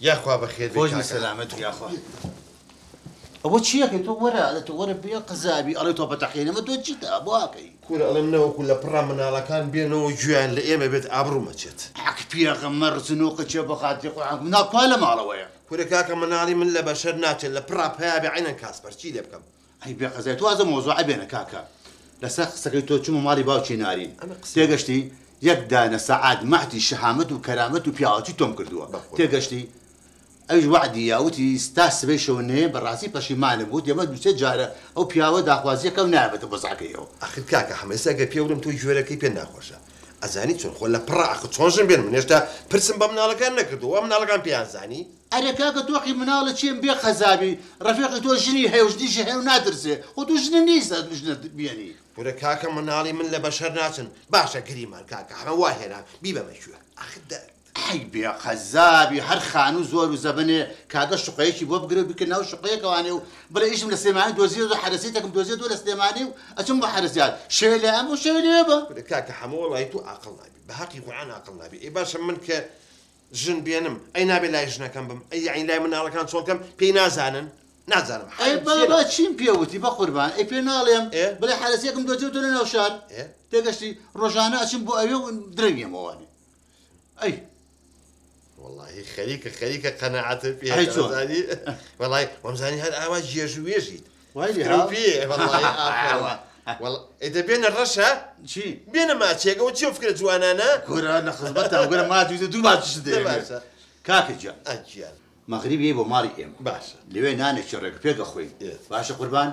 یاخوا بەخێر بێی خۆش کاکە. سەلامەت یاخوا. ئەوە چیەکەی تۆ؟ وەرە تۆ وەرە بێ قەزابی ئەڵێ تۆ بەتەقێنەمە تۆ چیتە بۆ ئەکەی؟ کورە ئەڵێم نەوەکو لە پڕا مناڵەکان بێنەوە گوێیان لە ئێمە بێت ئابڕووم ئەچێت. حەق پێغەمبەر زنوقت چێ بۆ خاتری قورئان مناڵ کوا لە ماڵەوەیە؟ کورە کاکە مناڵی من لە بەشەر ناچێت لە پڕا پەیا بێ عەینەن کاسپەر چی لێ بکەم؟ ئەی بێ قەزای تۆ وازە مەوزوعە بێنە کاکە لەسەر قسەکەی تۆ چوومە ماڵی باوکی نارین ئەمە قسەیە. تێگەشتی یەک دانە سەعات مەعتی شەهامەت و کەرامەت و پیاوەتی تۆم کردووە بەخۆ. تێگەشتی ئەویش وەعدی یا وتی تا سبەی شەو نەیەم بەڕاستی پەشیمانم وتی ئەمە دوو سێ جارە ئەو پیاوە داخوازیەکەم نایەبێتە بۆزعەکەیەوە. ئەخر کاکە حەمە ئێستا گەر پێ بڵێم تۆ گوێرەکەی پێ ناخۆشە ئەزانی چۆن خۆ لە پڕا ئەخر چۆن ژن بێنم من هێشتا پرسم بە مناڵەکان نەکردووە وا مناڵەکان پێیان زانی. ئەرێ کاکە تۆقی مناڵە چیم بێ خەزابی ڕەفیقی تۆ ژنی هەیە و ژنیشی هەیە و ناترسێ خۆ تۆ ژنە نیسە ژنە بێنی. کورە کاکە مناڵی من لە بەشەر ناچن باشە گریمان کاکە حەمە وا هێنام بیبەمە کوێ ئەخر دە. ئەی بێ قەزابی هەر خانوو زۆر و زەبەنێ کاکە شوقەیەکی بۆ بگرە و بیکە ناو شوقەیەکەوانێ و بڵێ ئیشم لە سلێمانی دۆزیەوە حەرەسیتێکم دۆزیەوە لە سلێمانی و ئەچم بۆ حەرەسیات شەوێ لە ئەم و شەوێ لەوێ بە. کورە کاکە حەمە وەڵاهی تۆ ئاقڵ نابی بە هەقی قورئان ئاقڵ نابی ئێ باشە من کە ژن بێنم ئەی نابێ لای ژنەکەم بم ئەی یەعنی لای مناڵەکان چۆڵ کەم پێی نازانن نازانم ئەی حالم چییە بابا چیم پێ وتی بە قوربان ئەی پێ ناڵێم ئێ بڵێ حەرەسیەکم دۆزیەوە لە ناو شار ئێ تێگەشتی ڕۆژانە ئەچم بۆ ئەوێ و درەنگێمەوانێ ئەی وەڵاهی خەریکە خەریکە قەناعەتت پێ ئەی چۆن؟ ئەزانی وەڵای وەمزانی هەر ئاوا گێژ و وێژیت وای لێ فکرە و ها پێ وەڵاهی ئافەرم وەڵا ئێ دە بێنە ڕەشە چی؟ بێنە ماچێک ئەوە چیە ئەو فکرە جوانانە؟ کورە لە خزمەتتا کورە ماچ دوو ماچیشت دە دەیەمێ باشە کاکە گیان ئەگیان مەغریب یەی بۆ ماڵی ئێمە باشە لەوێ نانێکی ڕێک پێک ئەخۆین ئێ باشە قوربان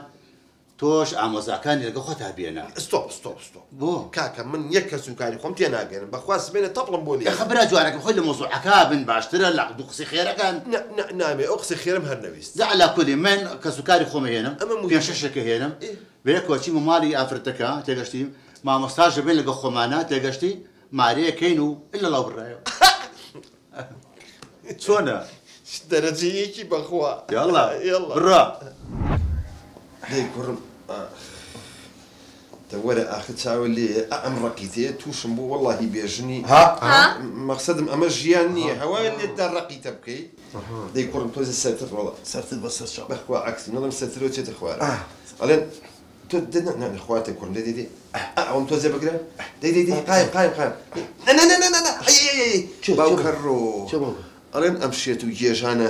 تۆش ئامۆزاکانی لەگە خۆتا بێنە. stop stop stop بۆ؟ کاکە من یەک کەس و کاری خۆم تێناگەنم بەخوا سبەینێ تەپڵم بۆ ئەخە لێیە. برا جوانەکەم خۆی لە مەوزوعەکە بن باشترە لە دوو قسەی خێرەکان. نا نا نامێ ئەو قسەی خێرم هەر نەویست. جا عەلا کولی من کەس و کاری خۆم ئەهێنم ئەمە پێنج موهیمە. شەشێکە هێنم ئێ. بەیەکەوە چیمە ماڵی ئافرەتەکە تێگەشتی مامۆستاش دەبێن لەگەڵ خۆمانە تێگەشتی مارەیەکەین و الا ڵاو بڕایەوە. چۆنە؟ دەرەجە یەکی بەخوا. یاڵا یاڵا. بڕۆ. دەی کوڕم ئاخ دە وەرە ئاخر چاوت لێیە ئا ئەم ڕەقیتەیە تووشم بوو وەڵاهی بێژنی ها؟ ها؟ مەقسەدم ئەمە ژیان نییە هەوایت لێت دا ڕەقیتە بکەی دەی کوڕم تۆزێ سەرتر ڕۆڵە سەرتر بەسەر چاو. بەخوا عەکسی نەڵێم سەرترەوە چێتە خوارەوە ئەڵێن تۆ دە نا نا خواتێ کوڕم دەی دەی دەی ئا ئەوەم تۆزێ بگرە دەی دەی دەی قایم قایم قایم نا نا نا نا نا نا ئەی ئەی ئەی چێ چێ باوکە ڕۆ چێ باوکە؟ ئەڵێن ئەم شێت و گێژانە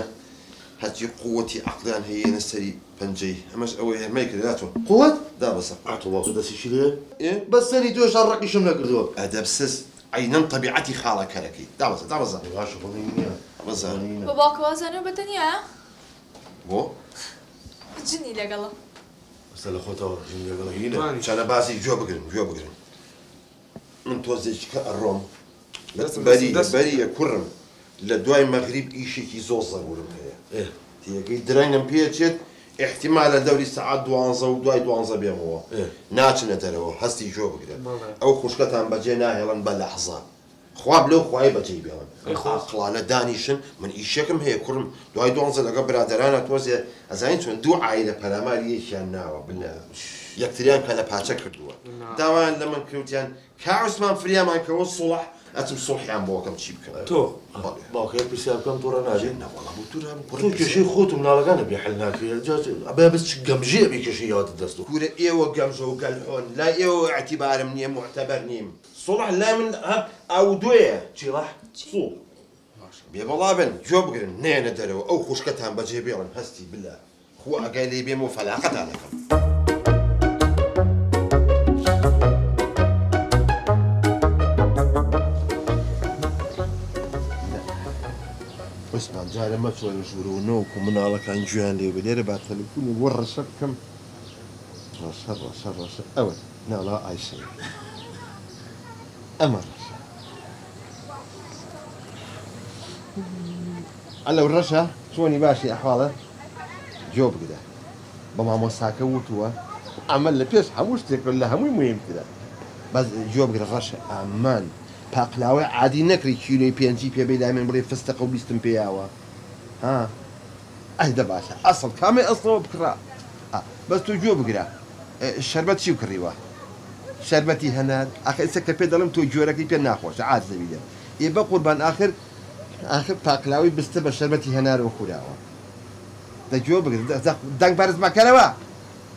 هەرچی قووەتی عەقڵیان هەیە یەنە سەری پەنجەی ئەمەش ئەوەیە مەیکرە داچۆ قووەت؟ دابەزە ئا تۆ باوکە دەستیشی لێیە؟ ئێ؟ بەس سەری تۆش هەر ڕەقیشم نەکردووە. ئەدەبسز عەینەن تەبیعەتی خاڵە کەرەکەی دابەزە دابەزە. ئێ باشە خۆ من نییە. دابەزە. بۆ باوکە وازانێ بە تەنیایە؟ بۆ؟ جنی لەگەڵە. ئێستا لە خۆتەوە جنی لەگەڵە هینە. چەنە باسی گوێ بگرن گوێ بگرن من تۆزێکی کە ئەڕۆم بەریە بەریە کوڕم لە دوای مەغریب ئیشێکی زۆر زەرورم هەیە تێگەی درەنگم پێچێت ئیحتیمالە دەوری سەعات دوانزە و دوای دوانزە بێمەوە ناچنە دەرەوە هەستی گوێ بگرن ئەو خوشکەتان بەجێ ناهێڵن بە لەحزە خواب لەو خوای بەجێی بێڵن ئاقڵانە دانیشن من ئیشێکم هەیە کوڕم دوای دوانزە لەگەڵ برادەرانە تۆزێ ئەزانی چۆن دوو عایلە پەلاماری یەکیان ناوە بلە یەکتریان کە لە پاچە کردووە داوایان لە من کردیان کا عوسمان فریامان کەوە سوڵح ئەچم سوڵحیان بۆ ئەکەم چی بکەم تۆ بەڵێ باوکە یەک پرسیار بکەم توڕە نابی؟ نەوەڵا بۆ توڕە بم کوڕی تۆ کێشەی خۆت و مناڵەکانت بێ حل ناکرێ جا ئەبێ بەس چ گەمژەیە بێ کێشەی یاوەتە دەست و کورە ئێوە گەمژە و گەلحۆن لای ئێوە ئیعتیبارم نییە موعتەبەر نیم سوڵح لای من هەر ئاو و دۆیە. چی ڵح؟ سوڵ بێ بەڵا بن گوێ بگرن نەیەنە دەرەوە ئەو خوشکەتان بەجێ بێڵن هەستی بلە خوا ئاگای لێی بێم و فەلاقەتان ئەکەم. عوسمان جارێ مەچۆرە ژوورەوە نەوەکو مناڵەکان گوێیان لێ بێ لێرە با تەلەفونێک بۆ ڕەشە بکەم ڕەشە ڕەشە ڕەشە ئەوە ناڵا ئایشەیە ئەمە ڕەشە ئەلەو ڕەشە چۆنی باشی ئەحواڵە گوێ بگرە بە مامۆستاکە وتووە ئەمە لە پێش هەموو شتێک لە هەمووی مهمترە بەس گوێ بگرە ڕەشە ئامان پاقلاوەی عادی نەکڕی کیلۆی پێنجی پێ بەی لای من بڵێی فستەقە و بیستم پێ یاوە ها ئەه دە باشە ئەسڵ کامەی ئەسڵەوە بکڕە ئا بەس تۆ گوێ بگرە شەربەت چی کڕیوە شەربەتی هەنار ئاخر ئێستا کە پێ دەڵێم تۆ گوێرەکەی پێ ناخۆشە عاجز دەبی لێم ئێ بەقوربان ئاخر ئاخر پاقلاوی بستە بە شەربەتی هەنارەوە خوراوە. دە گوێ بگرە، دەنگ بەرز مەکەرەوە.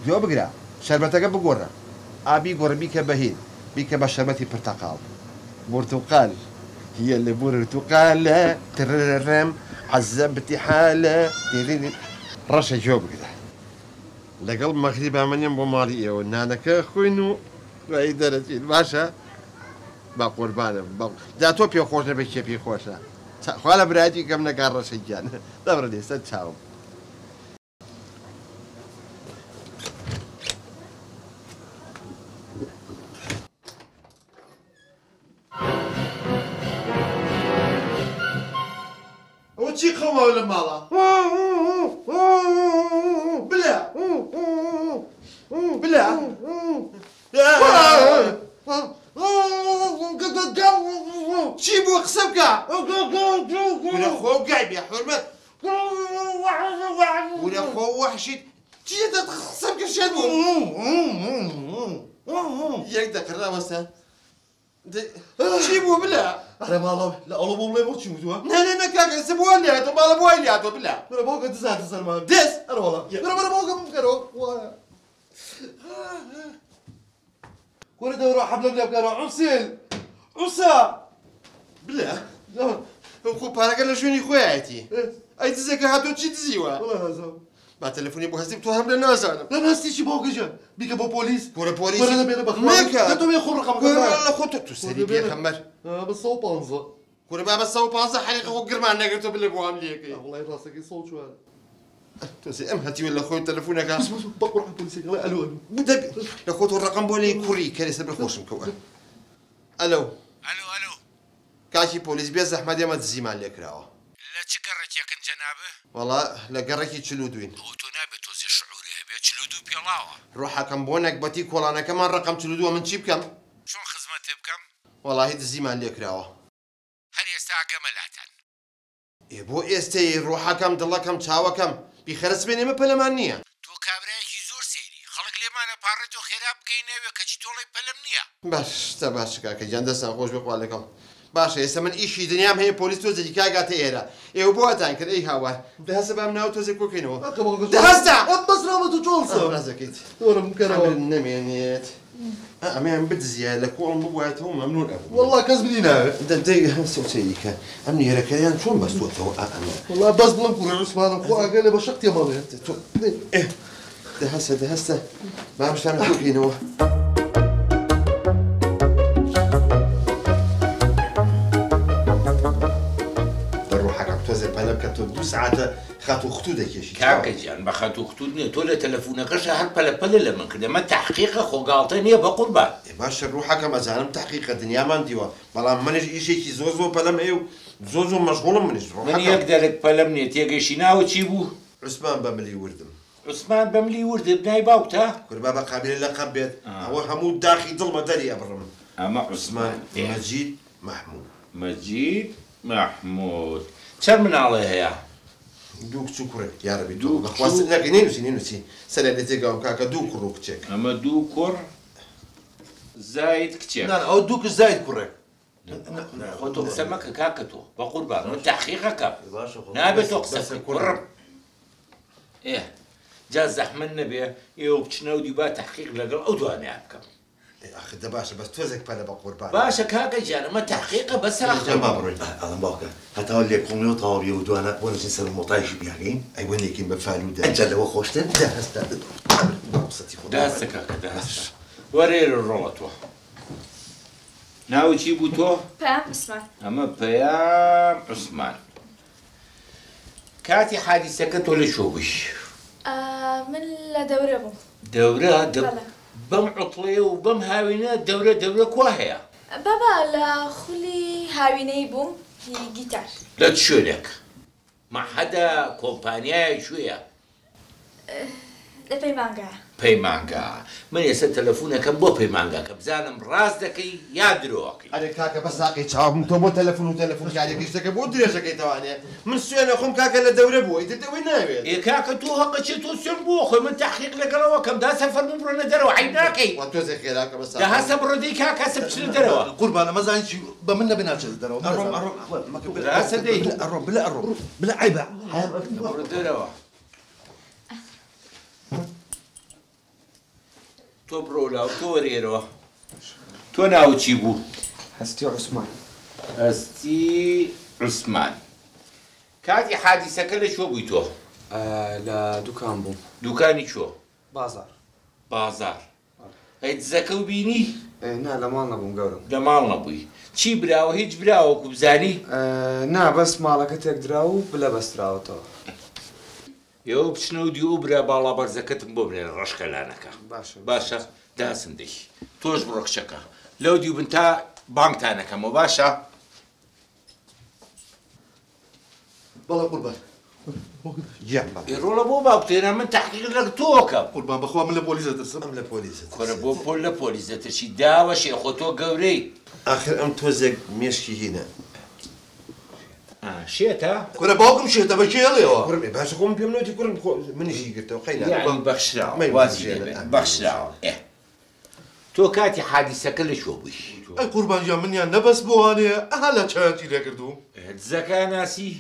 گوێ بگرە، شەربەتەکە بگۆڕە. ئا بیگۆڕە بیکە بە هین، بیکە بە شەربەتی پرتەقاڵ. برتقال هي اللي برتقالة تررم عذبتي حالة. ڕەشە گوێ بگرە. لەگەڵ مەغریبا منیم بۆ ماڵی ئێوە نانەکە خوین و دوایی دەرەچین. باشە؟ با قوربانم. جا تۆ پێ خۆش نەبێ کێ پێی خۆشە؟ خوا لە برایەتی کەم نەکا ڕەشە گیان. دەبڕە لێ سەر چاوم. ئەوە چی قەوماوە لە ماڵە؟ بلە بلە چی بوو قسە بکە؟ ورە خۆ گای بێ حورمەت. ورە خۆ وەحشیت. چی قسە بکە شێت بوو؟ یەک دەقە ڕاوەستە. چی بوو بلە؟ ئەرێ ماڵە لە ئەڵۆ بۆ بڵێ بۆ چی وتووە؟ نا نا نا کاکە ئێستا بۆ لێهاتووە ماڵە بۆ وای لێهاتووە بلە. بەرە باوکە دز هاتە سەرمان. دز؟ ئەرێ وەڵا. بەرە بەرە باوکە بکەرەوە. وایە. کورە دەورە حەبلەم لێ بکەرەوە. عوسێل. عوسا. بلە؟ خۆ پارەکە لە شوێنی خۆیەتی. ئەی دزێکە هاتووە چی دزیوە؟ وەڵا نازانم. با تەلەفۆنی بۆ هەستی تۆ هەم لە نازانم. لە هەستی چی باوکە گیان؟ بیکە بۆ پۆلیس. کورە پۆلیس. وەرە نەبێنە بەخوا. مەکە. دە تۆ بێ خۆ ڕقەمەکە. کورە لە خۆ تۆ سەری پێخەمبەر. بە 115. کورە بابە 115 حەریقە خۆ گرمان نەگرتووە بلێ بۆ ئەم لێکەی. وەڵای ڕاستەکەی 104. تۆ ئەم هەتیوە لە خۆی تەلەفۆنەکە. بس بس بە قورعان پۆلیسێک ئەڵێ ئەلو ئەلو. لە خۆ تۆ ڕقم بۆ لێی کوڕی کەرێ سەر بخۆشم کەوە. ئەلو. ئەلو ئەلو. کاکی پۆلیس بێ زەحمەت ئێمە دزیمان لێکراوە. لە چ گەڕەکێکن جەنابە؟ وەڵا لە گەڕەکی 42. ئەوە تۆ نابێت تۆزێ شعوری هەبێ 42 پێڵاوە. ڕۆحەکەم بۆ نەگبەتی کۆڵانەکەمان ڕقم 42 من چی بکەم؟ چۆن خزمەتێ بکەم؟ وەڵاهی دزیمان لێکراوە. هەر ئێستا ئاگەمە لاتان. ئێ بۆ ئێستەی ڕۆحەکەم دڵەکەم چاوەکەم بیخەرە سبێن ئێمە پەلەمان نییە. تۆ کابرایەکی زۆر سەیری خەڵک لێمانە پاڕێت و خێرا بگەینەوێ کەچی تۆڵەی پەلەم نییە. باشتە باش کاکە گیان دەستان خۆش بێ خوا لەگەڵ. باشە ئێستا من ئیشی دنیام هەیە پۆلیس تۆزێکی کاگاتە ئێرە. ئێوە بۆ هاتان کرد ئەی هاوار. دەهەستە بام ناو تۆزێک کۆکەینەوە. دەهەستە! بەسرامە تۆ چۆن سە؟ ڕازەکەیت. دۆرم بکەرەوە. نەمێنێت. ئەمەیان بدزیە لە کۆڵم ببوایەتەوە مەمنون ئەبوو. وەڵا کەس بنی ناوێت. دەی سەوسەیریکە ئەم نێرەکەیان چۆن بەستووەتەوە ئەمە؟ وەڵا بەس بڵم کوڕی عوسمانم خۆ ئاگای لێ بە شەق تێمەڵێ. دەهەستە دەهەستە بام شتانە کۆکەینەوە. تۆ 2 ساعتە خات و ختوو دەکێشی. کاکە گیان بە خات و ختوو نییە تۆ لە تەلەفۆنەکەشە هەر پەلەپەلە لە من کرد. ئەمە تەحقیقە خۆ گاڵتە نییە بە قوربان. باشە ڕوحەکەم ئەزانم تەحقیقە دنیامان دیوە بەڵام منیش ئیشێکی زۆر زۆر پەلەم هەیە و زۆر زۆر مەشغوڵم منیش. من یەک دەرک پەلەم نییە. تێگەیشتی ناوە چی بوو؟ عوسمان بەملی وردم. عوسمان بەملی وردم نای باوکتە؟ کورە بابە قابلە لەقەب بێت. ئەوە هەموو داخی دڵمە دەری ئەبڕم. ئەمە عوسمان مەجید مەحموود. مەجید مەحموود. چەند مناڵێ هەیە؟ دوو کچ و کوڕێک. یاڕەبی دوو بەخواست نەکەی نەینووسی نەینووسی سەرە لێ تێگاوم کاکە دوو کوڕ و کچێک. ئەمە دوو کوڕ زاید کچێک. نا ئەو دوو کچ زاید کوڕێک. خۆ تۆ قسە مەکە کاکە تۆ بە قوربان من تەحقیقەکەم. نابێت تۆ قسە بکەی کوڕم. ئێ جا زەحمەت نەبێ ئێوە بچنەوە دیبا تەحقیق لەگەڵ ئەو دوانەیان بکەم. ئاخر دە باشە بەس تۆزێک پەلە بە قوربان. باشە کاکە گیان ئەمە تەحقیقە بەس با بڕۆین. ئەڵێم باوکە هەتاوە لێکۆڵینەوە تەواویە و دوانە بۆ نەچین سەر مۆتایشی بیاگەین. ئەی بۆ نێکین بە فالوودە. ئەنجا لەوە خۆشتر؟ دەهەستە قسەتی خۆ. دەهەستە کاکە دەهەستە. وەرە ئێرە ڕۆڵە تۆ. ناوی چی بوو تۆ؟ پەیام عوسمان. ئەمە پەیام عوسمان. کاتی حادیسەکە تۆ لە کوێ بووی؟ من لە دەورە بووم. دەورە؟ بەم عوتڵەیە و بەم هاوینە دەورە دەورە کوا هەیە؟ بابا لە خولی هاوینەی بووم گیتار. لە چ شوێنێک؟ مەعهەدە کۆمپانیایە کوێیە؟ لە پەیمانگا. پەیمانگا. من ئێستا تەلەفۆنەکەم بۆ پەیمانگاکە بزانم ڕاست دەکەی یا درۆکەی. ئەرێ کاکە بەس ساقی چاوم تۆ بۆ تەلەفۆن و تەلەفۆن کارێکی شتەکە بۆ درێژەکەی تەوانێ من سوێنە خۆم کاکە لە دەورە بووە ئیتر ئەوەی ناوێت. ئێ کاکە تۆ هەقە چێ تۆ سوێن بووە خۆی من تەحقیق لەگەڵەوە کەم دا سەفەر بوو بڕۆنە دەرەوە عەیب ناکەی. وا تۆزێ خێراکە بەس دا هەستە بڕۆ دەی کاکە هەستە بچنە دەرەوە. قوربان ئەمە زانی چی بە من نەبێ ناچێتە دەرەوە. ئەڕۆم ئەڕۆم هەستە دەی ئەڕۆم بلە ئەڕۆم بلە عەیبە. بڕۆ دەرەوە. تۆ بڕۆ لاو تۆ وەرێرەوە. تۆ ناوت چی بوو؟ هەستی عوسمان. هەستی عوسمان. کاتی حادیسەکە لە کوێ بووی تۆ؟ لە دوکان بووم. دوکانی کوێ؟ بازار. بازار. ئەی دزەکە و بینی؟ نا لە ماڵ نەبووم گەورم. لە ماڵ نەبووی. چی براوە؟ هیچ براوەکو بزانی؟ نا بەس ماڵەکە تێکدرا و بلە بەستراوەتەوە. ئێوە بچنەوە دی ئەو برا باڵا بەرزەکەتم بۆ بنێرە ڕەشکەلانەکە. باشە باشە داسم دەی. تۆش بڕۆ کچەکە لەو دیو بن تا بانگتانەکەمەوە باشە؟ بەڵێ قوربان. گیان بەڵێ. ئێ ڕۆڵە بۆ باوکتێنە من تەحقیق لە تۆکەم. قوربان بەخوا من لە پۆلیس دەترسم. ئەم لە پۆلیس دەترسێت. کوڕە بۆ پۆل لە پۆلیس دەترسی داوەشێ خۆ تۆ گەورەی. ئاخر ئەم تۆزێک مێشکی هینە. شێتە؟ کوڕە باوکم شێتە بە کێڵێەوە. کوڕم باشە خۆ من پێم نەوتی کوڕم خۆ منیشی گرتەوە قەینا. یعنی بەخشراوە وازی لێ بەخشراوە. ئێ تۆ کاتی حادیسەکە لەکوێ بووی؟ ئەی قوربان گیان منیان نەبەس بۆوانێ ئەها لە چایان لێ کردووم. دزەکە ناسی؟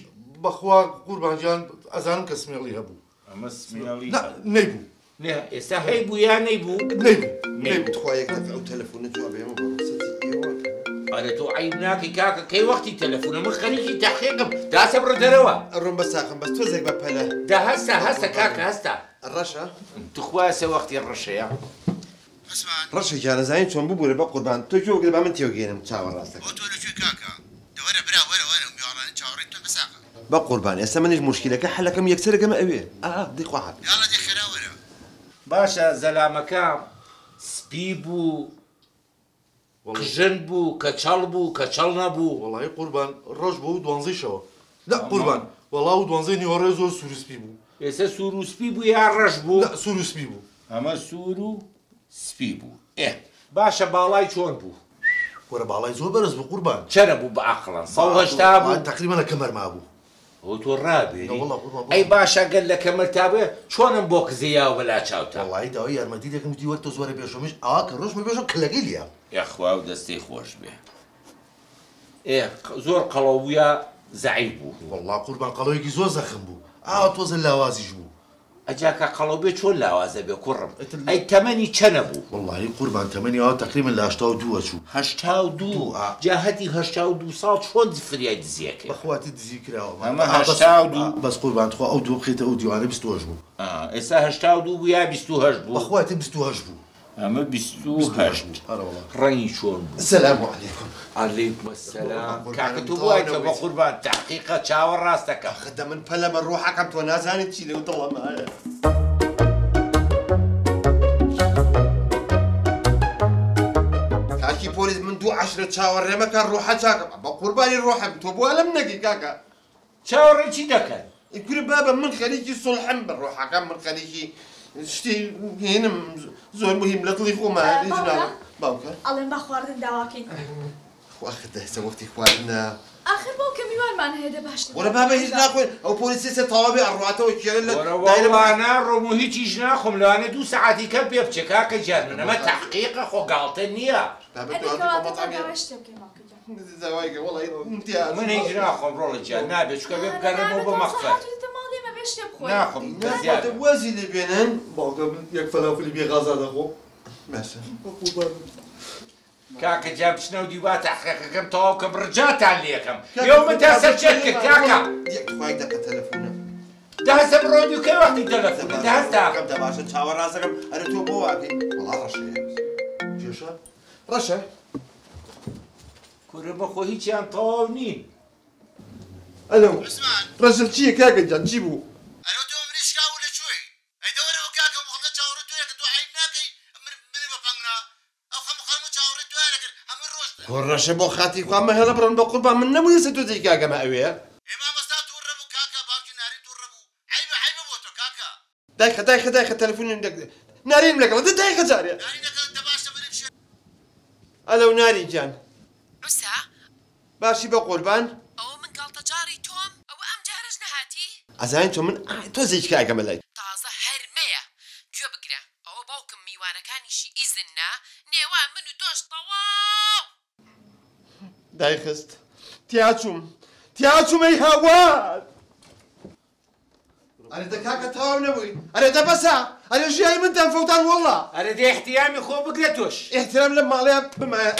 بەخوا قوربان گیان ئەزانم کە سمێڵی هەبوو. ئەمە سمێڵی نەیبوو. نە ئێستا هەیبوو یا نەیبوو؟ نەیبوو نەیبوو. تخوا یەک دەفعە ئەو تەلەفۆنە جواب ئێمە بە ڕوخسەتی ئێوە. ئەرێ تۆ عەیب ناکەی کاکە کەی وەختی تەلەفۆنە من خەریکی تەحقیقم داسە بڕۆ دەرەوە. ئەڕۆم بە ساقم بەس تۆزێک بە پەلە. دا هەستە هەستە کاکە هەستە. ڕەشە؟ تخوا سێ وەختی ڕەشەیە. ڕەشە گیانە زانی چۆن ببوورە بە قوربان تۆ گوێ بگرە با من تێوگێنم چاوە ڕاستەکە. تۆ لەکوێ کاکە؟ دەوەرە برا وەرە وەرە میواڕانە چاوەڕێی تۆن بەساقە. بە قوربان ئێستا منیش مشکلەکە حەلەکەم یەکسەرەکەمە ئەوێ. ئا دەی خوا حافظ. یاڵا دێ خێرا وەرە. باشە زەلامەکە سپی بوو قژن بوو کەچەڵ بوو کەچەڵ نەبوو؟ وەڵی قوربان ڕەش بوو و دوانزەی شەوە. لا قوربان وەڵا و دوانزەی نیوەڕێ زۆر سوور و سپی بوو. ئێستا سوور و سپی بوو یا ڕەش بوو؟ لا سوور و سپی بوو. ئەمە سوور و سپی بوو. ئێ باشە باڵای چۆن بوو؟ وەرە باڵای زۆر بەرز بوو قوربان. چەنە بوو بە عەقڵان؟ 180 بوو؟ تقریبا لە کەمەر مابوو. ئەو تۆ ڕابێری؟ وەڵا قوربان. ئەی باشە گەر لە کەمەر تا بێ چۆنم بۆ کزێ یاوە بەلا چاوتا؟ وەڵی داوای یارمەتی دەکەم وتی وەر تۆ زۆرە پێشەومیش ئاوا کە ڕۆژمە پێشەوە کلەکەی لیا. یاخوا و دەستەی خۆش بێ. ئێ زۆر قەڵەو بوو یا زەعیف بوو؟ وەڵا قوربان قەڵەوێکی زۆر زەخم بوو. ئاوا تۆزە لاوازیش بوو. ئەجا کە قەڵەو بێ چۆن لاوازە بێ کوڕم؟ ئەی تەمەنی چەنە بوو؟ وەڵی قوربان تەمەنی ئاوا تقریبا لە 82 چوو. 82؟ جا هەتی 82 ساڵ چۆن فریای دزیەکەی؟ بەخواتی دزی کراوە. ئەمە 82. بەس قوربان تخوا ئەو دوو بخەیتە ئەو دیوانە 28 بوو. ئێستا 82 بوو یا 28 بوو؟ بەخواتی 28 بوو. ئەمە 28. ئەرە وەڵا. ڕەنگی چۆن بوو؟ سەلام عەلەیکم. عەلەیکم السلام. کاکە تۆ بوایتە بە قوربان تەحقیقە چاوە ڕاستەکە. خدە من پەلەمە ڕۆحەکەم تۆ نازانیت چی لەو دڵەمایە. کاکی پۆلیس من دوو عەشرە چاوەڕێمەکە ڕۆحە چاکەم بە قوربانی ڕۆحم تۆ بۆ لەم نەگی کاکە. چاوەڕێ چی دەکەن؟ کورە بابە من خەریکی سوڵحم بە ڕۆحەکەم من خەریکی شتی هێنم زۆر مهم لە دڵی خۆمە. باوکە ئەڵێم با خواردن داواکەین. خوا خدە ئێستا وەختی خواردنە. ئاخر باوکە میوانمان هەیە دە باشتر. وەرە بابە هیچ ناخۆین ئەو پۆلیسی سێ تەواو بێ ئەڕواتەوە کێرە لە وەرە وەڵا ناڕۆم و هیچیش ناخۆم لەوانە دوو سەعاتی کەم پێ بچێ کاکە گیان من ئەمە تەحقیقە خۆ گاڵتە نییە. من هیچ ناخۆم ڕۆڵە گیان نابێ چونکە بێ بگەڕێمەوە بۆ مەخفەر. ناخۆم وازی لێ بێنن. باوکە من یەک فەلافلی بێ غازا دەخۆم. باشە کاکە جا بچنەوە دیوا تەحقیقەکەم تەواو کەم ڕجاتان لێکەم. ئێوە من تا سەر چێت کرد کاکە. خوای دەقە تەلەفۆنە. دە هەستە بڕۆ دوو کەی وەختی تەلەفۆنە دە هەستە. دە باشە چاوە ڕاستەکەم. ئەرێ تۆ بۆ واکەی؟ وەڵا ڕەشەیە. کێشە؟ ڕەشە؟ کورە بەخۆ هیچیان تەواو نین. ئەلۆ ڕەشە چییە کاکە گیان چی بوو؟ ئەرێ تۆ ئەمریشکا بوو لەکوێی؟ ئەی دەوەرەوە کاکە خەڵکە چاوەڕێ تۆیە کە تۆ عەیب ناکەی منی بە پەنگنا. ئەو خەم خەڵمە چاوەڕێ تۆیان نەکرد هەمووی ڕۆشتن. خۆ ڕەشە بۆ خاتی خوا مەهێڵە بڕۆن بە قوربان من نەبوو ئێستا تۆ دەی کاکەمە ئەوێ. ئێ مامۆستا تووڕە بوو کاکە باوکی ناری تووڕە بوو. عەیبە عەیبە بۆ تۆ کاکە. دایخە دایخە دایخە تەلەفۆنیم ناریم لەگەڵ دە دایخە جارێ. ئەلەو ناری گیان. عوسا باشی بە قوربان. ئەوە من گاڵتەجاڕی تۆم، ئەوە ئەم جارەش نەهاتی؟ ئەزانی تۆ من تۆزێکی کاکەمە لای. تازە هەرمەیە، گوێ بگرە، ئەوە باوکم میوانەکانیشی ئیزن نا، نێوان من و تۆش تەواو. دایخست تیاچووم تیاچووم ئەی هاوار. ئەرێ دە کاکە تەواو نەبووی، ئەرێ دە بەسە، ئەرێ ژیانی منتان فەوتان وەڵڵا. ئەرێ دە ئیحتیرامی خۆ بگرە تۆش. ئیحترام لەم ماڵەیە بمایە.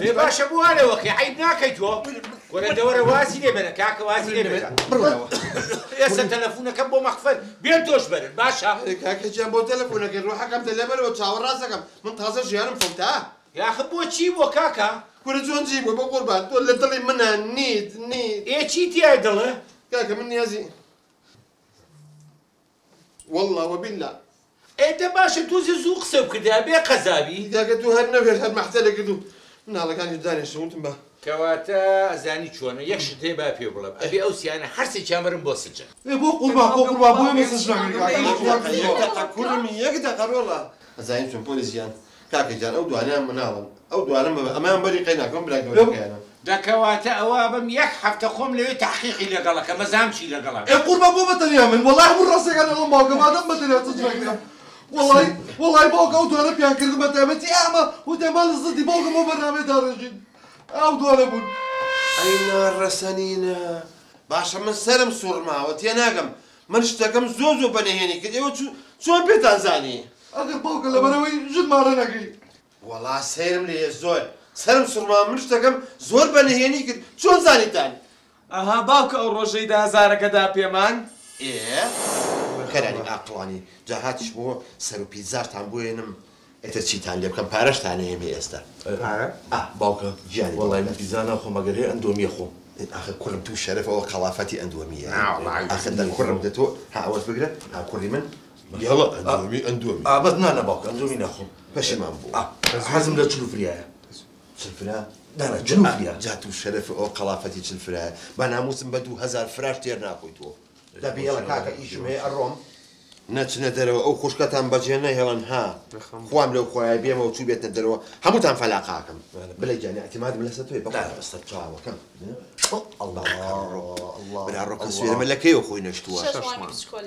ئێ باشە بۆ وانەوەکەی عەیب ناکەی تۆ؟ کورە دەوەرە وازی لێ بەرە کاکە وازی لێ بەرە. بڕۆنەوە. ئێستا تەلەفۆنەکەم بۆ مەخفەر بێن تۆش بەرن باشە؟ ئەرێ کاکە گیان بۆ تەلەفۆنەکەی ڕۆحەکەم دە لێبەرەوە چاوەڕاست دەکەم، من تازە ژیانم فەوتا. یاخە بۆ چی بۆ کاکە؟ کورە چۆن چی بوو بە قوربان تۆ لە دڵی منە نیت نیت. ئێ چی تیای دڵە؟ کاکە من نیازی والله وبالله. ئێ دە باشە تۆزێ زوو قسە بکردایە بێ قەزابی. کاکە تۆ هەر نەوێت هەر مەحتەلە کرد و مناڵەکانی دانیشتم وتم بە. کەواتە ئەزانی چۆنە یەک شت هەیە با پێ بڵێم، ئەبێ ئەو سیانە هەرسێکیان بەرم بۆ سجن. ئێ بۆ قوربان بۆ قوربان بۆ ئێمە سجن ناکەی کاکە. یەک دەقە کوڕم یەک دەقە ڕۆڵە. ئەزانی چۆن پۆلیس گیان کاکە گیان ئەو دوانیان مناڵن ئەو دوانم بە ئەمەیان بەری قەی ناکەم برا گەورەکەیانە. دەکەواتە ئەوە بم یەک هەفتە خۆم لەوێ تەحقیقی لەگەڵەکە مەزام چی لەگەڵە. ئێ قوربان بۆ بەتەنیا من وەڵای هەموو ڕاستەکان لەگەڵ باوکم ئادەم بەتەنیا سجن ناکرێم. وەڵای وەڵای باوکە ئەو دوانە پیان کردم بە تایبەتی ئەمە وتیان با لە زدی باوکم ئەو بەرنامەیە داڕێژین ئەو دوانە بوون. ئەی ناڕەسەنینە باشە من سەرم سوڕماوە تێناگەم من شتەکەم زۆر زۆر بەنهێنی کرد ئێوە چۆن پێتان زانی؟ ئەگەر باوکە لەبەرەوەی ژن ماڕە نەکەی. وەڵا سەیرم لێیە زۆر سەرم سوڕما من شتەکەم زۆر بەنهێنی کرد چۆن زانیتان؟ ئەها باوکە ئەو ڕۆژەی 10,000ەکەدا پێمان؟ ئێ خەرانی ئاقڵانی جا هاتیش بۆ سەر و پیتزارتان بۆێنم ئێتر چیتان لێ بکەم پارەشتان ئێمە ئێستا. پارە؟ باوکە گیانی وەڵای من پیتزا ناخۆم ئەگەر هەیە ئەندۆمیە خۆم. ئاخر کوڕم تو شەرەف ئەوە قەڵافەتی ئەندۆمیە. ئاخر دە کوڕم دە تۆ ها ئەوەش بگرە ها کوڕی من یاڵا ئەندۆمی ئەندۆمی. بەس نانە باوکە ئەندۆمی ناخۆم. پەشیمان بوو. حەزم لە چلوفریایە. چلفرا؟ نانە چلوفریا. جا تو شەرەف ئەوە قەڵافەتی چلفرایە با ناموسم بە 2000 فراش تێر ناخۆی تۆ. دەبێڵە کاکە ئیشم هەیە ئەڕۆم. نەچنە دەرەوە ئەو خوشکەتان بەجێ نەهێڵن ها خوام لەو خۆیان بێمەوە چوو بێتە دەرەوە هەمووتان فەلاقاکەم. بلە گیانی اعتمادم لەسەر تۆی بەخوا بەسەر چاوەکەم. برا ڕۆکە سوێرمە لە کەیەوە خۆی نەشتووە؟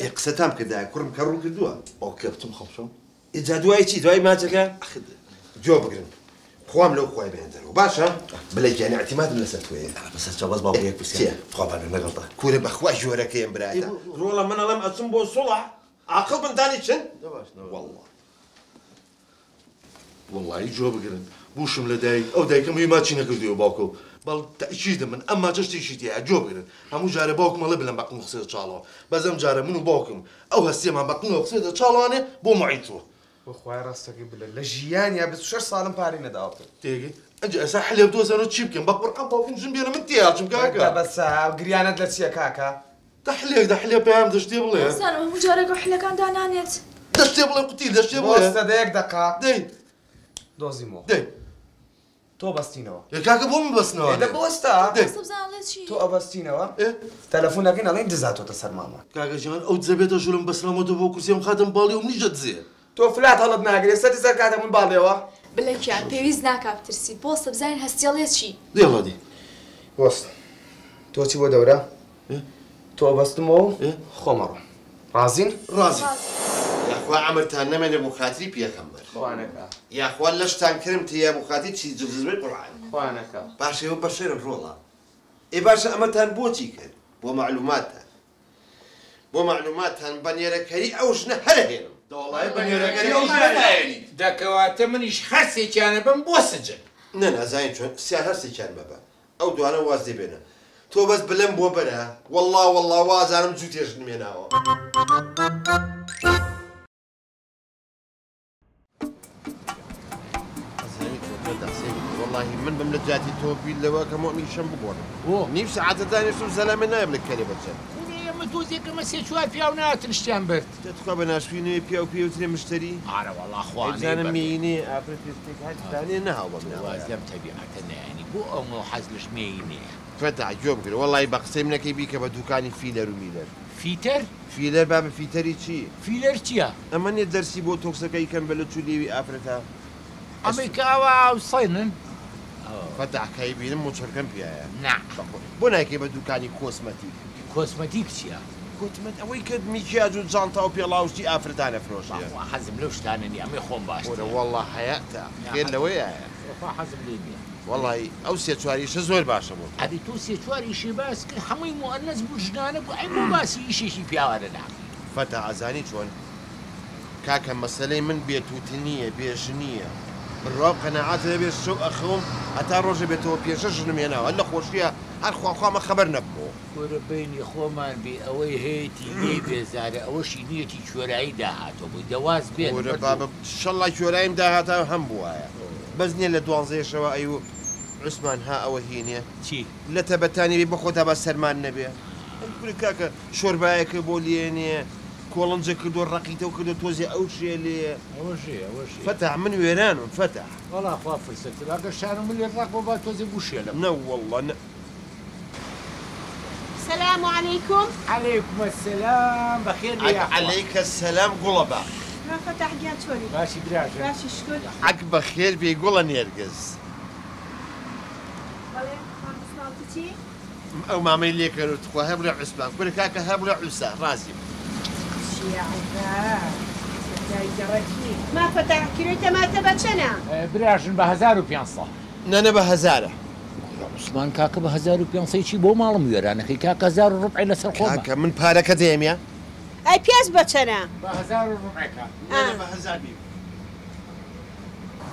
ئێ قسەتان کردایە کوڕم کە ڕوو کردووە. باوکە بچم خەڵشم. ئێجا دوای چی دوای ماچەکە؟ جۆ بگرن خوام لەو خۆی بێن دەرەوە باشە؟ بلە گیانی اعتمادم لەسەر تۆیە. بەسەر چاو بەس باوکە یەک پرسیار. خوا بانە لەگەڵتا. کورە بەخوا ژۆرەکەیم برایە. ڕۆڵە من ئەڵێم ئەچم بۆ سوڵح عاقڵ بن دانی چن؟ والله وەڵڵاهی جۆ بگرن بووشم لە دایک ئەو دایکەم هی ماچی نەکردووە باوکە و بەڵ تەئکیدە من ئەم ماچە شتێکی تیایە جۆ بگرن هەموو جارێ باوکم ئەڵێ بلەم بەقڵم خسێتە چاڵەوە بەس ئەم جارە من و باوکم ئەو هەستیەمان بەقڵمەوە خسێتە چاڵەوانێ بۆ معید چووە. بۆ خوای ڕاستەکەی بلە لە ژیانیا 26 ساڵم پارەی نەداوە پێ. تێگەی ئەنجا ئێستا حلێ بدۆزەرەوە چی بکەم بە قورعان باوکم ژن بێنە من تێیاچم کاکە. بەسە گریانەت لە چییە کاکە؟ دەحلێک دەحلێ پەیام دەشتێ بڵێ. زانم هەموو جارێک حلەکان دانانێت. دەشتێ بڵێ قوتی دەشتێ بڵێ. بۆستە دە یەک دەقە. دەی. دۆزیمەوە. دەی. تۆ بەستینەوە. ئێ کاکە بۆ من بەستنەوە. دە بۆستە. دەی. تۆ ئەبەستینەوە. تەلەفۆنەکەین ئەڵێن دزاتۆتە سەر ماڵمان. کاکە جان ئەو دزە بێتە ژوورم بەسرامەوە بۆ کورسیەم خاتم باڵی و منیش دزێ. تۆ فلات هەڵت ناگرێ سەری سەر کاتە من باڵێەوە. بلەکیان پێویست ناکا بترسی بۆستە بزانین هەستیەڵێ چی. دێڵە دی. بۆستە تۆ چی بۆ دەورە؟ تۆ بەستمەوە و خۆمەڕۆ. ڕازین؟ ڕازین. یاخوا عەمرتان نەمێنێ بۆ خاتری پێغەمبەر. خوانەکە. یاخوا لەشتان کرم تێیە بۆ خاتری چی جزبەی قورئان. خوانەکە. باشە ئێوە بەشەرن ڕۆڵە. ئێ باشە ئەمەتان بۆچی کرد؟ بۆ معلوماتتان. بۆ معلوماتتان بەنێرەکەری ئەو ژنە هەرە هێنم. دەوڵای بەنێرەکەری ئەو ژنە ناهێنیت. دەکەواتە منیش هەرسێکیانە بم بۆ سجن. نە نازانین چۆن سیان هەرسێکیان بەبە. ئەو دوانە واز لێ بێنە. تۆ بەس بلەم بۆ بەرە والله والله وازانم جوو تێژن مێناوە. والله من بم لە جاتی تۆ بیر لەوە کە مۆمیشەم بگۆڕم. نیو سەعاتە دانیشتم زەلامە نایە بلە کەرێ بەچە. ئێمە تۆزێکەمە سێ چوار پیاو ناتن شتیان برد. تخوا بە ناشوی نوێ پیاو پێوترێ مشتری؟ ئارە وەڵا خوا بزانم مێینێ ئافرەت پێستێک هەر دانێ نەهاو بەم واز لەم تەبیعەتە نایانی بۆ ئەو حەز لەش مێینەیە. فەتاح گوێ بگرە وەڵی بە قسەی منەکەی بیکە بە دوکانی فیلەر و میلەر. فیتەر؟ فیلەر بابە فیتەری چی؟ فیلەر چییە؟ ئەمە نیە دەرسی بۆ تۆکسەکەی کەم بە لە چوو لێوی ئافرەتە. ئەمەی کە ئاوا ئاوسێنن؟ فەتاح کەی بینم موچڕکەم پیایە. نا. بۆ نایکەی بە دوکانی کۆسمەتیک؟ کۆسمەتیک چییە؟ گوتمت ئەوەی کە میکیاج و جانتا و پێڵاوشتی ئافرەتانە فرۆشێ. بەخوا حەزم لەو شتانە نییە، ئەمەی خۆم باشترە. کورە وەڵا حەیاتە، خێر لەوەیایە. بەخوا حەزم لێی نییە. وەڵای ئەو سێ چوار ئیشە زۆر باشە بۆ تۆ. ئەرێ تۆ سێ چوار ئیشی باس کرد هەمووی موئەنەس بوو ژنانە بوو ئەی بۆ باسی ئیشێکی پیاوانە ناکەی. فەتاح ئەزانی چۆن کاکە مەسەلەی من بێ تووتنییە بێ ژنییە بڕوا و قەناعەت هەبێ شەو ئەخەوم هەتا ڕۆژێ بێتەوە پێشە ژنم هێناوە هەر لە خۆشییا هەر خواخوامە خەبەر نەبمەوە. کورە بەینی خۆمان بێ ئەوەی هەیەتی لێی بێزارە ئەوەشی نیەتی کوێرایی داهاتوە بۆی دە واز بێنە کورە بەردوو. بابە شەڵا کوێراییم داهاتا هەم بوایە بەس نیە لە دوانزەیەشەوە ئەیوو عوسمان ها ئەوە هینێ چی؟ لەتە بەتانی بێ بەخۆتا با سەرمان نەبێ کورە کاکە شۆربایەکە بۆ لێنێ کۆڵنجە کردوە ڕەقیتەو کردوە تۆزێ ئەو شێ لێ. ئەوەش هەیە ئەوەش هەیە. فەتاح من وێرانم فەتاح. وەڵا خوا فرسەتە ئەگەر شان و ملێ ڕەق بۆ با تۆزێ بوشێلم. نەوەڵڵا نە. سلام علیکم. علیکم السلام بەخێر بێی عەک یاخوا. علیک السلام گوڵە باخ. مام فەتاح گیان چۆنی؟ باشی براژن. باشی شکر. عەک بەخێر بێی گوڵە نێرگز. بەڵێ مام عوسمان وتی چی؟ ئەو مامەی لێ کەرو تخوا هەر بڵێ عوسمان کورە کاکە هەر بڵێ عوسا ڕازیم. چیە عەزاب پیاوی گەڕەکی. مام فەتاح کیلۆی تەماتە بە چەنە؟ براژن بە 1500. نەنە بە هەزارە. کورە عوسمان کاکە بە 1500 چی بۆ ماڵم وێرانەکەی کاکە هەزار و ڕوبعێ لەسەر خۆمە. کاکە من پارەکە دێمە. ئەی پیاز بە چەنە؟ بە هەزار و ڕوبعێکە. نەنە بە هەزار بی.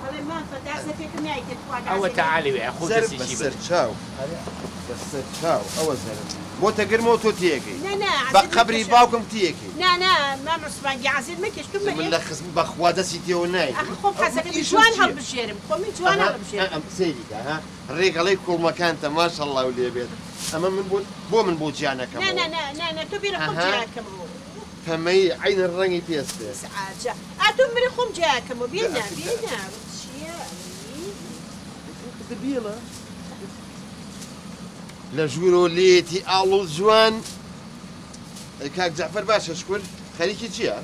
بەڵێ مام فەتاح زەرفێکم نایتێ تخوا ئەوە گازێکە. تەعالی وێ خۆ زەرف دەستێکی بەسەر بەر. چاو بەسەر چاو ئەوە زەرف بۆ تەگرمەوە تۆ تێکەی نا نا بە عەزیەت قەبری مەکێشە. باوکم تێکەی. نا نا مام عوسمان گیان عەزیەت مەکێش تو من مەهێ. لە خزم بەخوا دەستی تێوە نایکەم. ئەخ خۆم ئەو حەزەکەم ئیشم جوان چییە؟ هەڵبژێرم خۆ من جوان ئەها هەڵبژێرم. ئەم سەیری کە ها ڕێگەڵەی کوڵمەکانتە ماشەڵڵا و لێ بێت ئەمە من بۆ بۆ من بۆ جیا نا نا نەکەمەوە. نا نا نا تۆ بیرە خۆم ئەها جیاکەمەوە. پەمەی عەینە ڕەنگی پێستێ. ئیزعاجە ئا تۆ مرە خۆم جیاکەمەوە بینا بینا چییە دەبیڵە لە ژوورۆ لێتی ئاڵ و جوان. کاک جەعفەر باشە شکر خەریکی چییە؟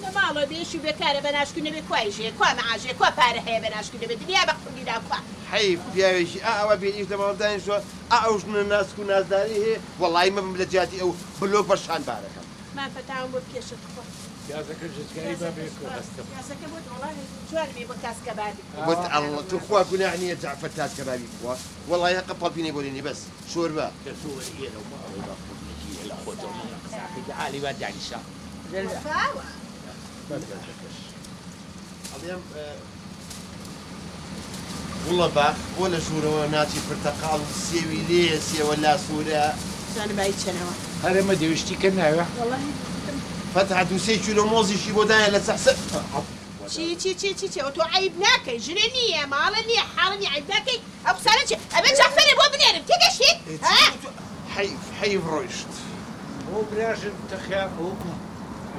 لە ماڵەوە بێش و بێکارە بە ناشکو نەبێ کوا ئیشەیە کوا مەعاشەیە کوا پارە هەیە بە ناشکو نەبێ دنیا بە قوڕگیدا کوا. حەیف پیاوێکی ئا ئەوە بێ ئیش لە ماڵ دانیشتووە ئا ئەو ژنە ناسک و نازداری هەیە وەڵایی مەبم لە جیاتی ئەو بلۆک بە شان بارەکەم. مام فەتاوم بۆ بکێشە تخوا. پیازەکە ژچکاری با بێ بەستم. پیازەکە بۆت وەڵا جوان بێ بۆ تاس کەبابی. بۆت ئەڵڵە توخوا گوناح نییە جەعفەر تاس کەبابی بخوا وەڵایی هەقە پەڵپینەی بۆ لێنی بەس شۆربا. دە تۆ وەرە ئێرە و ماڵەوەی با قورنەکی لە خۆتەوە من قساکەی دەعالی با دانیشە. وەفاوە. بە پیازەکەش. ئەڵێم گوڵە باخ بۆ لە ژوورەوە ناچی پرتەقاڵ و سێوی لێیە سێوە لاسوورە. بزانە بایی چەنەوە. هەرێ مەدەوی شتی کە ناوێ. وەڵاهی گوتم. فەتح دوو سێ کیلۆ مۆزیشی بۆ دایە لە سەحسە. چی چی چی چی چی ئەو تۆ عەیب ناکەی ژنێ نییە ماڵە نییە حاڵە نییە عەیب ناکەی ئەو قسانە چیە ئەبێ جەعفەرێ بۆ بنێرم تێگەشتیت ها؟ حەیف حەیف ڕۆیشت. ئەوە براژن تەخیا ئەوە کو.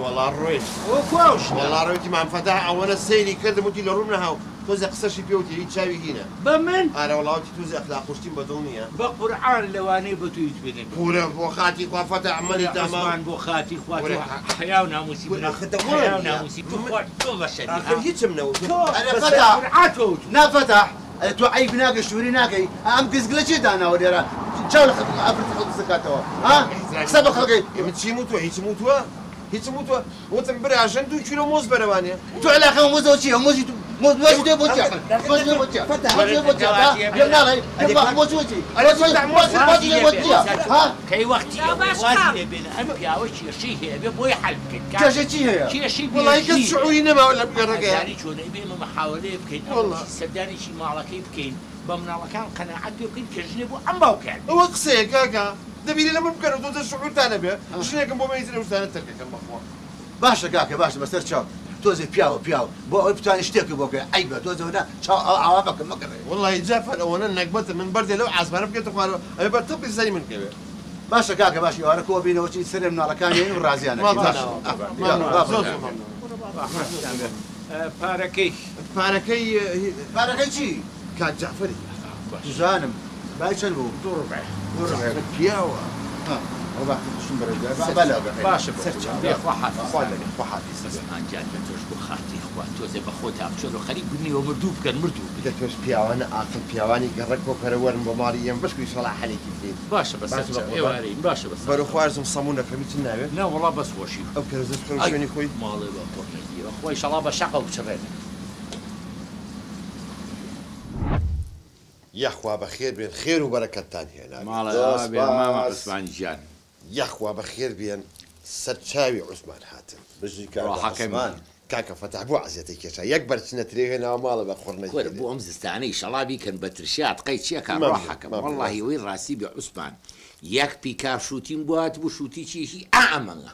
وەڵا ڕۆیشت. ئەوە کوا ئەو شتە؟ وەڵا ڕۆیتی مام فەتاح ئەوەنە سەیری کردم وتی لە ڕووم نەهاو تۆزێ قسەشی پێ وتی هیچ چاوی هینە. بە من؟ ئارە وەڵا وتی تۆزێ ئەخلاق و شتیم بە دڵ نییە. بە قورعان لەوانەیە بە تۆ هیچ پێ نەبێ. کورە بۆ خاتری خوا فەتاح مەلی کورە داما. عوسمان بۆ خاتری خوا تۆ کورە حەیا و ناموسی کورە منە ئاخر حەیا و دەوڵەت نییە. ناموسی تو خوا تۆ بەشەری ئاخر ها هیچم نەوتووە. تۆ ئەرێ بەسەر فەتاح قورعان تۆ وتووە. نا فەتاح ئەرێ تۆ عەیب ناکەی شووری ناکەی ئەم گزگلە چیە داناوە لێرە چاو لە ئافرەتی خەڵک دزەکاتەوە ها قسە بە خەڵکەی. من چیم وتووە هیچم وتووە هیچم وتووە وتم براژن 2 کیلۆ مۆز بەرەوانێ. تۆ علاقە بە مۆزەوە چییە مۆزی تو مۆز مۆزی تۆ بۆ چیە مۆزی تۆ بۆ چیە مۆزی تۆ بۆ چیە ها پێم ناڵێی پێم باخ مۆزی بۆ چی مۆزی مۆزی تۆ بۆ چیە ها کەی وەختی جا ئەوەی باش وازی خاڵ. لێ بێنە ئەم پیاوە کێشەی هەیە بێ بۆی حەل بکەین کاکە کێشەی چی هەیە؟ کێشەی وەڵی کەس بێژنی هەیە. شعوری نەماوە لەم گەڕەکەیە. ئەزانی چۆنە ئەبێ ئێمە محاوەلەیە بکەین ئەمە وەڵا. چی سەردانێکی ماڵەکەی بکەین بە مناڵەکان قەناعەت پێ بکەین کە ژنێ بۆ ئەم باوکیان بێ. ئەوە قسەیە کاکە دەبینی لە من بکەن و تۆزە شعورتان نەبێ ژنێکم بۆ مەیتر ئەو شتانە تەرکەکەم بەخوا. باشە کاکە باشە بەسەر چاو تۆزێ پیاوە پیاو بۆ ئەوەی بتوانێت شتێکە بۆ بکەی عەیبە تۆزێ نا چاو ئاوا بکە مەگەڕێ. وەڵی جەعفەر ئەوەنە نەگبەتە من بەردێ لەو عاسمانە بکەێتە خوارەوە ئەبێ بەر تەپی سەری من کەوێ. باشە کاکە باشی ئەوانە کۆ بینەوە چی سەرێ مناڵەکان و ڕازیانەکەی باشە. زۆر زۆر مەمنون. پارەکەی پارەکەی پارەکەی چی؟ کاک جەعفەری. زانم بای چەند بوو؟ 2 ڕبع. 2 ڕبع پیاوە. ڕبع شم بەرە باشە سەرچاو خوا حافظ. خوا لەگەڵ خوا حافظ. عوسمان گیان لە تۆش بۆ خاتری خوا تۆزێ بە خۆتا بچۆرە خەریک بنیەوە مردوو بکەن مردوو بکەن. لە تۆش پیاوانە ئاقل پیاوانی گەڕەک بۆ پەرە وەرن بۆ ماڵی ئێمە بەشکو ئیشەڵا حەلێکی بدەین. باشە بە سەرچاو ئێوارەین باشە بە بەرە خوارزم سەموونەکەمی چ ناوێت؟ نا وەڵا بەس خۆشی. ئەو کەرەزە بخەرە شوێنی خۆی؟ ماڵێ بە قوڕنەگیرە خوا ئیشەڵا بە شەقە و بچڕێنێ. یاخوا بەخێر بێن خێر و بەرەکەتتان هێنا. ماڵە بێ مامە عوسمان گیان. یاخوا بەخێر بێن سەرچاوی عوسمان هاتن. بژی کاکە عوسمان. کاکە فەتاح بۆ عەزیەتەی کێشا یەک بەرچنە ترێ هێناوە ماڵە بە قوڕنەگیرێ. کورە بۆ ئەم زستانەی شەڵابی کەن بە ترشیات قەی چیەکە ڕۆحەکەم وەڵڵاهی ئەوەی ڕاستی بێ عوسمان یەک پیکاب شووتیم بۆ هاتبوو شووتی چیشی ئا ئەمەنگە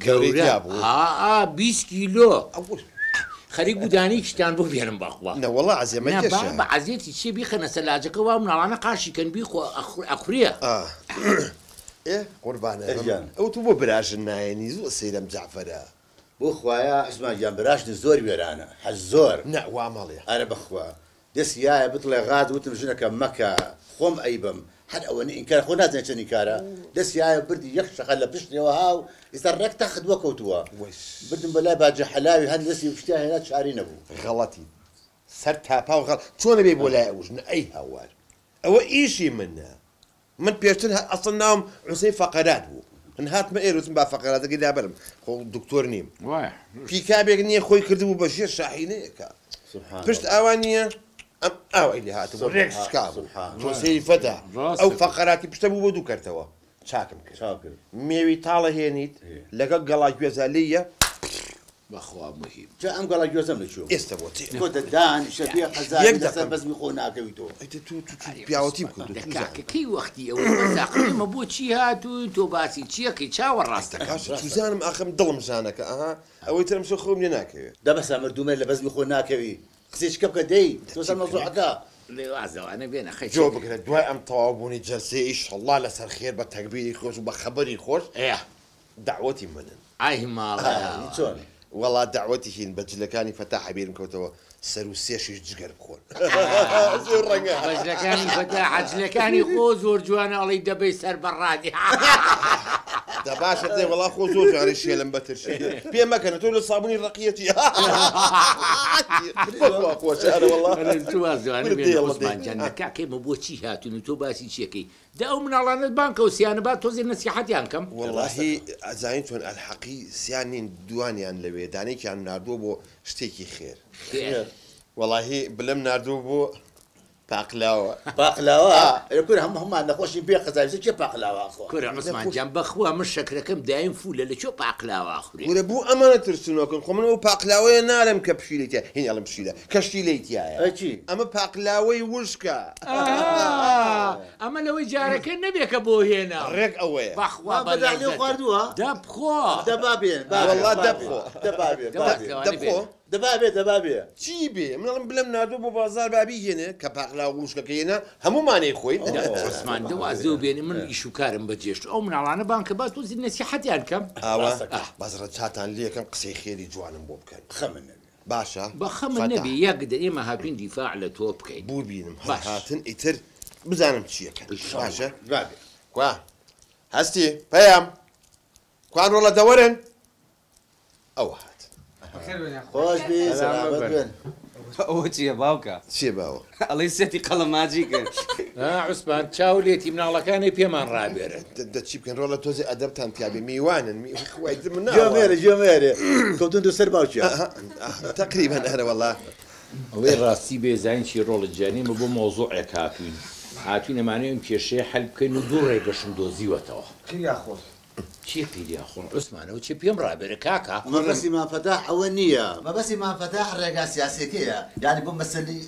گەورە ها 20 کیلۆ خەریک بوو دانەیەکیشتان بۆ بێنم بەخوا. نەوەڵا عەزیە مەکێشە. نا بابە عەزیەتی چییە بیخەنە سەلاجەکە وا مناڵانە قاشی کەن بیخۆ ئەخورێ. ئێ قوربانە ئەو تو بۆ براژن نایەنی زۆر سەیرەم جەعفەرە. بۆ خوایە عوسمان گیان براژن زۆر وێرانە حەز زۆر. نا وا مەڵێ. ئەرە بەخوا دەستی یایە بتڵێ غاز وتم ژنەکە مەکە خۆم ئەیبەم هەر ئەوەنە ئینکار خۆ نازانێت چەند ئینکارە دەستی یایە بردی یەک شەقە لە پشتیەوە هاو ئێستا ڕێک تەخت وەکەوتووە بردم بەلای باجە حەلاوی هەر دەستی پشتیا هێنا چاری نەبوو. غەڵەتی سەر تاپا و غەڵ چۆنە بێ بۆ لای ئەو ژنە ئەی هاوار ئەوە ئیشی منە من پێشتر ئەسڵ ناوم حوسەین فەقەرات بوو من هاتمە ئێرە وتم با فەقەراتەکەی لابەرم خۆ دکتۆر نیم پیکابێک نییە خۆی کردبوو بە ژێر شاحینەیەکە پشت ئاوا نییە ئەم ئاوای لێ هاتبوو ڕێک شکا بوو تۆ سەیری فەتە ئەو فەقەراتی پشتە بوو بۆ دوو کەرتەوە چاکم کرد مێوی تاڵە هێنیت لەگەڵ گەڵا گوێزا لێیە بەخوا مهم. جا ئەم گەڵا گوێزەم لە کوێ بوو؟ ئێستا بۆ تێ. تۆ دەدان شەبیە قەزای لەسەر بەزمی خۆ ناکەوی تۆ. تۆ پیاوەتی بکردو دە کاکە کەی وەختی ئەوەی بەس ئاخر ئێمە بۆ چی هاتووین تۆ باسی چیەکەی چاوە ڕاستەکە. کاشە چوزانم ئاخم دڵم ژانەکە ئەها ئەوەی ترم شو خۆم لێ ناکەوێت. دە بەسا مردوومێ لە بەزمی خۆ ناکەوی قسەی چکە بکە دەی تۆ سەر مەوزوعەکە. لێوازەوانە بێنە خەی جۆ بگرە دوای ئەم تەواو بوونی جەلسەی ئیشەڵڵا لەسەر خێر بە تەکبیری خۆش و بە خەبەری خۆش دەعوەتی منن. ئای ماڵە چۆن؟ وەڵا دەعوەتی هین بە جلەکانی فەتاح بیرم کەوتەوە سەر و سێشیش جگەر بخۆن. زۆر ڕەنگە. بەجلەکانی فەتاح جلەکانی خۆ زۆر جوانە ئەڵێی دەبەی سەر بەڕادی. دە باشە دێ وەڵا خۆ زۆر جوانە شێلم بەترشی پێ مەکەنە تۆ لە سابوونی ڕەقیەتی. بەخوا خۆشە ئەرە وەڵا. تو واز جوانە بێنە عوسمان جان کاکەی مە بۆ چی هاتوون و تۆ باسی چیەکەی دە ئەو مناڵانت بانکە و سیانە با تۆزێ نەسیحەتیان کەم. وەڵاهی ئەزانین چۆن ئەلحەقی سیان نین دوانیان لەوێ دانێکیان ناردووە بۆ شتێکی خێر. خێر. وەڵاهی بلم ناردووە بۆ پاقلاوە. پاقلاوە؟ ئەرێ کورە هەموو هەموومان نەخۆشین بێ قەزاویستە کێ پاقلاوە ئەخوا؟ کورە عوسمان جان بەخوا من شەکرەکەم دایم فولە لە کوێ پاقلاوە ئەخورێ؟ کورە بۆ ئەمانە ترسنۆکن خۆ من ئەو پاقلاوەیە نارم کە پشیلەی تیا هین ئەڵم پشیلە کەشتی لێی تایە. ئەی چی؟ ئەمە پاقلاوەی وشکە. ئەمە لەوەی جارەکە نەبێ کە بۆ هێنا. ڕێک ئەوەیە. بەخوا بەداعلێ خواردووە؟ دەبخۆ. دەبا بێ. وەڵا دەبخۆ. دەبا بێ. دەبخۆ. دەبا بێ دەبا بێ. چی بێ؟ من ئەڵم بلەم ناردووە بۆ بازار بابی هێنێ کە پاقلاوە وشکەکە هێنا هەموومانەی خۆین. عوسمان دەوازەوە بێنێ من ئیش و کارم بەجێشت ئەو مناڵانە بانکە باس تۆزی نەسیحەتیان کەم. ئاوا بەس ڕەچاتان لێکەم قسەی خێری جوانم بۆ بکەن. خەمن نەبێ. باشە بە خەمن نەبی یەک دە ئێمە هاتوین دیفاع لە تۆ بکەین. بوو بینم هەر هاتن ئیتر بزانم چیەکەن. باشە بابێ. کوا هەستی پەیام کوان ڕۆڵە دەوەرن ئەوە هات. خۆش بی سەلامەت بن. ئەوە چییە باوکە؟ چییە باوە؟ ئەڵێی سێتی قەڵەماجی کرد. عوسمان چاو لێتی مناڵەکانی پێمان ڕابێرن. دە چی بکەن ڕۆڵە تۆزێ ئەدەبتان تیابێ میوانن خوای من گوێمێرە گوێمێرە کەوتن دو سەر باوکیان. تقریبا ئەرە وەڵا. ئەوەی ڕاستی بێزانین چی ڕۆڵە جانێمە بۆ مۆزوعێک هاتوین هاتوین ئەمانەوێ ئەم کێشەیە حەل بکەین و دوو ڕێگەشم دۆزیوەتەوە. قیریا خۆر. چی قیریا خۆر عوسمانەوە چی پێم ڕابێرە کاکە؟ مەبەستی مامفەتاح ئەوە نییە. مەبەستی مامفەتاح ڕێگا سیاسیەکەیە یعنی بۆ مەسەلی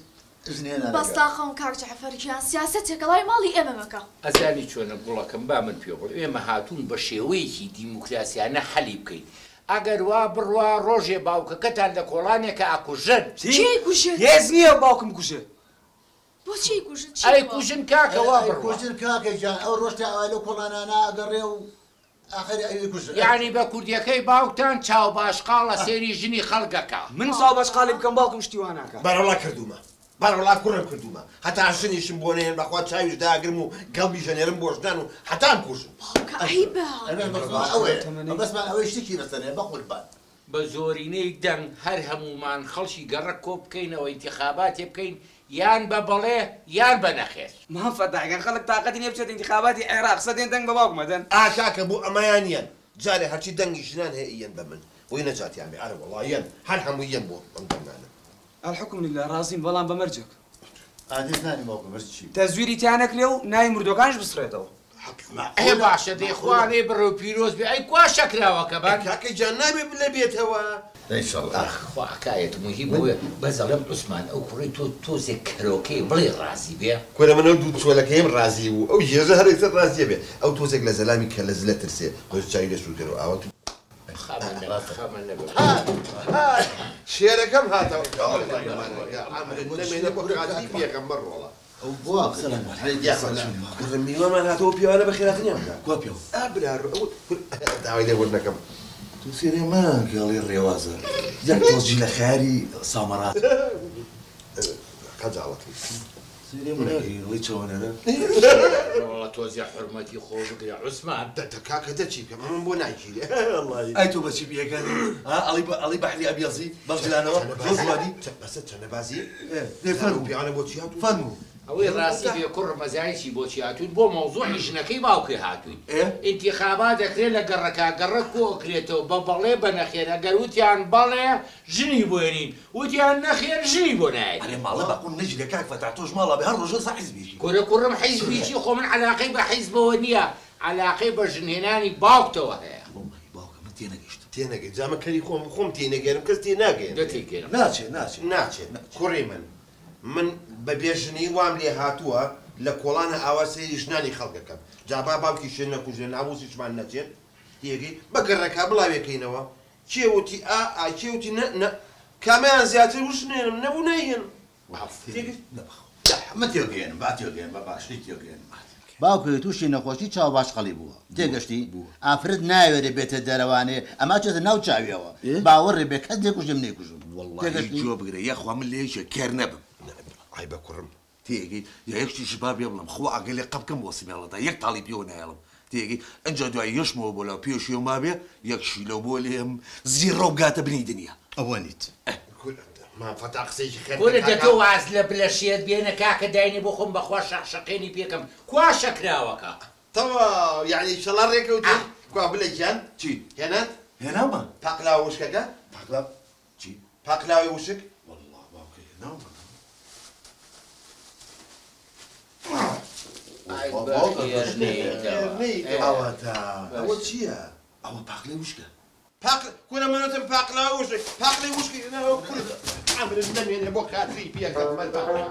ژنێنە. بەس تاقەم کاک جەعفەر گیان سیاسەتێکەڵای ماڵی ئێمە مەکە. ئەزانی چۆنە گوڵەکەم با من پێ بڵێ ئێمە هاتوون بە شێوەیەکی دیموکراسیانە حەلی بکەین. ئەگەر وا بڕوا ڕۆژێ باوکەکەتان لە کۆڵانێکە ئاکوژن. چی کوژێت؟ هێز نییە باوکم کوژێ. بۆچی کوژن؟ ئەی کوژن کاکە وا بڕوا. کوژن کاکە گیان ئەو ڕۆژتا ئەوە لەو کۆڵانانە ئەگەڕێ و ئاخری ئەوی کوژن. یعنی بە کوردیەکەی باوکتان چاو باشقاڵە سێری ژنی خەڵکەکە. من چاو باشقاڵی بکەم باوکم شتی وا ناکا. بەرەڵا کردوومە. بەڕەڵا کوڕم کردوومە هەتا ژنیشم بۆ نەهێن بەخوا چاویش داگرم و گەڵبی ژەنێرم بۆ ژنان و هەتام کوژم. باوکە عەیبە. بەسمان ئەوەی شتێکی بەسەرێ بەقوربان. بە زۆرینەی دەنگ هەر هەموومان خەڵکی گەڕەک کۆ بکەینەوە ئینتیخاباتێ بکەین یان بە بەڵێ یان بە نەخێر. مام فەتاحگەن خەڵک تاقەتی نییە بچێت ئینتیخاباتی عێراق سەدێن دەنگ بە باوکمە دەن. ئا کاکە بۆ ئەمەیان یەن جارێ هەرچی دەنگی ژنان هەیە یەن بە من بۆی نەجاتیان بێ ئەرە وەڵا یەن هەر هەموو یەن بۆ ئەم دەنگانە. الحکم لله ڕازیم بەڵام بە مەرجێک. ئادێ زانی باوکە مەرج چی؟ تەزویری تیا نەکرێ و ناوی مردووەکانیش بسڕێتەوە. ئێ باشە دەی خوانێ بڕێ و پیرۆز بێ ئەی کوا شەکراوەکە بان؟ کاکە گیان نابێ بلەبێتەوە. ئینشەڵا. ئاخ خوا حکایەت موهیم بووێ بەس ئەڵێم عوسمان ئەو کوڕەی تۆ تۆزێک کەرۆکەیە بڵێ ڕازی بێ؟ کورە من ئەو دوو چۆلەکەیم ڕازی بوو ئەو گێژە هەر ئێستا ڕازیە بێ ئەو تۆزێک لە زەلامی کەلە زلە ترسێ خۆش چاوی لێ سوور کەرەوە ئاوا تو خەمە نەبێ خەمە نەبێ. هات شێرەکەم هاتەوە نەمێنە بۆ خاتری پێغەمبەر ڕۆڵە. ئەو بۆ سەلام کوڕم میوانمان هاتەوە پیاوانە بەخێرهاتنیان بکە. کوا پیاو؟ ئا برا ئەو داوای لێبوردن ئەکەم. تو سێرێ ماکە ئەڵێ ڕێوازە یەک تۆزی لە خەیاری سامەڕات. خەجاڵەتی. سێرێ مناگەی ئەڵێ چاوەنەرە. وەڵا تۆزێ حورمەتی خۆ بگرە عوسمان. دە کاکە دەچی بکەم ئەمن بۆ ناگیرێ. ئەی تۆ بەچی بیەکانی ئەڵی بەحری ئەبیەزی بەڵجلانەوە زۆر جوانی. بەسە چەنە بازی؟ فەرموو پیاوانە بۆچی هاتوو؟ فەرموو. ئەوەی ڕاستی بێ کوڕ مەزانی چی بۆچی هاتووین بۆ مەوزوعی ژنەکەی باوکی هاتووین. ئینتیخابات دەکرێت لە گەڕەکە گەڕەک کۆ ئەکرێتەوە بە بەڵێ بە نەخێر ئەگەر وتیان بەڵێ ژنی بۆێنین وتیان نەخێر ژنی بۆ نایەت. ئەرێ ماڵە بەقون نەژی لە کاک فەتاح تۆش ماڵا بێ هەر ڕۆژە سا حیزبێکی. کورە کوڕم حیزبیچی خۆ من عەلاقەی بە حیزبەوە نییە عەلاقەی بە ژنهێنانی باوکتەوە هەیە. وەڵڵاهی باوکە من تێنەگەیشتم. تێنەگەی جامە کەری خۆم خۆم تێنەگەرم کەس تێناگەیەن. دە تێگەرم. ناچێ ناچێ ناچێت کوڕی من من بە بێژنی وام لێ هاتووە لە کۆڵانە ئاوا سەیری ژنانی خەڵکەکەم جابا باوکی شێن نەکوژێن ناموسیشمان نەچێت تێگەی بەگەڕەکە بڵاوێکەینەوە کێوتی ئا ئا کێوتی نە نە کامیان زیاتر وشنێنم نەبوو نەیەن. من تێگەیەنم با تێگەیەنم بە باشی تێگەیەنم. باوکێ تووشی نەخۆشی چاو باشقەڵی بووە تێگەشتی ئافرەت ناوێرێ بێتە دەرەوانێ ئەما چێتە ناو چاویەوە باوەڕێ بێ کەس لێکوژم نەیکوژم. وەڵڵاهی جۆ بگرە یاخوا من لە یەکێک کێر نەبم. عەیبە کوڕم. تێگەی یا یەک شتیش با بێ بڵێم خوا ئەگەر لێ قەپ بکەم بۆ سمێڵەتا یەک تاڵی پێوە نایەڵم تێگەی ئەنجا دوای یەشمەوە بۆ لاو پێشیەوە مابێ یەک شیلەو بۆ لێم زیڕە و بگاتە بنی دنیا. ئەوە نیت. مام فەتاح قسەیەکی خێر کورە دە تۆ واز لە بلەشێت بێنە کاکە داینێ بۆ خۆم بەخوا شەقشەقێنی پێکەم کوا شەکراوەکە؟ تەواو یعنی ئینشەڵا ڕێکەوتین کوا بلەکیان چی؟ هێنات؟ هێناومە. پاقلاوە وشکەکە؟ پاقلاو چی؟ پاقلاوی وشک؟ وەڵڵا باوکە هێناومە. ئەوەتا ئەوە چییە؟ ئەوە پاقلەی وشکە. کورە منوتم پاقلاوە وشک پاقلەی وشکی عەمرت نەمێنێ بۆ خاتری پێکەم مەر پاقلە.